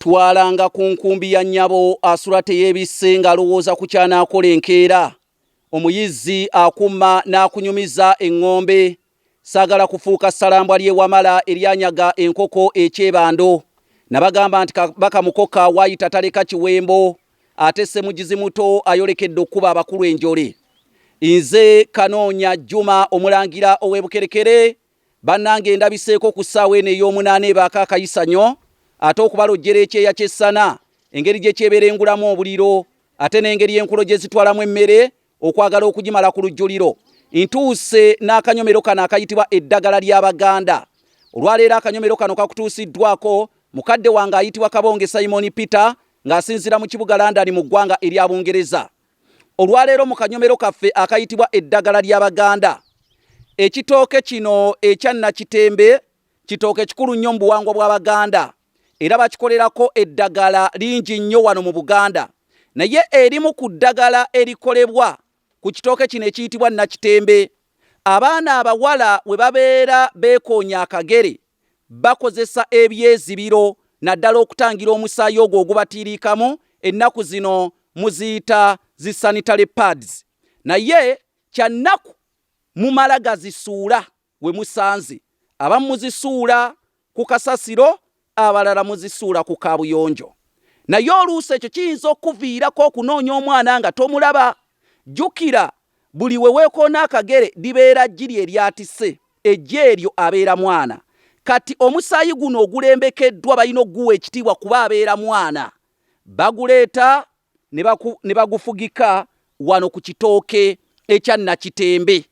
Twalanga ku nkumbi ya nnyabo asula teyeebisse ng'alowooza ku ky'anaakola enkeera. Omuyizzi akumma n'akunyumiza eŋŋombe. Saagala kufuuka ssalambwa ly'e Wamala eryanyaga enkoko e Kyebando. Nabagamba nti Kabaka Mukoka waayita taleka kiwembo ate Ssemugizi muto ayolekedde okukuba abakulu enjole. Nze Kanoonya Juma Omulangira ow'e Bukerekere. Bannange ndabiseeko ku ssaawa eno ey'omunaana ebaako akayisanyo ate okubalojjera ekyeya ky'essana engeri gye kyeberengulamu obuliro ate n'engeri enkulo gye zitwalamu emmere okwagala okugimala ku lujjuliro. Ntuuse n'akanyomero kano akayitibwa eddagala ly'Abaganda. Olwaleero akanyomero kano kakutuusiddwako mukadde wange ayitibwa Kabonge Simon Peter ng'asinziira mu kibuga London mu ggwanga erya Bungereza. Olwaleero mu kanyomero kaffe akayitibwa eddagala ly'Abaganda, ekitooke kino ekya Nakitembe kitooke kikulu nnyo mu buwangwa bw'Abaganda era bakikolerako eddagala lingi nnyo wano mu Buganda. Naye erimu ku ddagala erikolebwa ku kitooke kino ekiyitibwa Nakitembe, abaana abawala we babeera beekoonya akagere bakozesa ebyezibiro naddala okutangira omusaayi ogwo ogubatiiriikamu, ennaku zino muziyita zi sanitary pads naye kyannaku mumala gazisuula we musanze, abamu muzisuula ku kasasiro abalala muzisuula ku kaabuyonjo. Naye oluusi ekyo kiyinza okukuviirako okunoonya omwana nga tomulaba. Jjukira buli we weekoona akagere libeera ggi lye lyatise, eggi eryo abeera mwana. Kati omusaayi guno ogulembekeddwa balina okuguwa ekitiibwa kuba abeera mwana. Baguleeta ne bagufugika wano ku kitooke ekya Nakitembe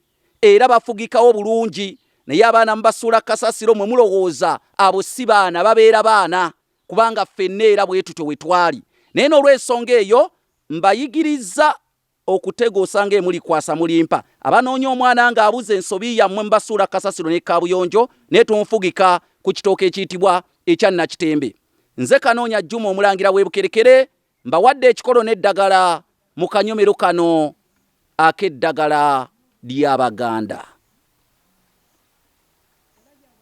era bafugikawo bulungi naye abaana mubasuula kasasiro mwe mulowooza abo si baana babeera baana kubanga ffenna era bwe tutyo we twali naye n'olw'ensonga eyo mbayigirizza okutega osanga emulikwasa mulimpa abanoonya omwana ng'abuze ensobi yammwe mubasuula kasasiro ne kaabuyonjo naye tumufugika ku kitooke ekiyitibwa ekya Nakitembe. Nze Kanoonya Juma Omulangira w'e Bukerekere mbawadde ekikolo n'eddagala mu kanyomero kano ak'eddagala ly'Abaganda.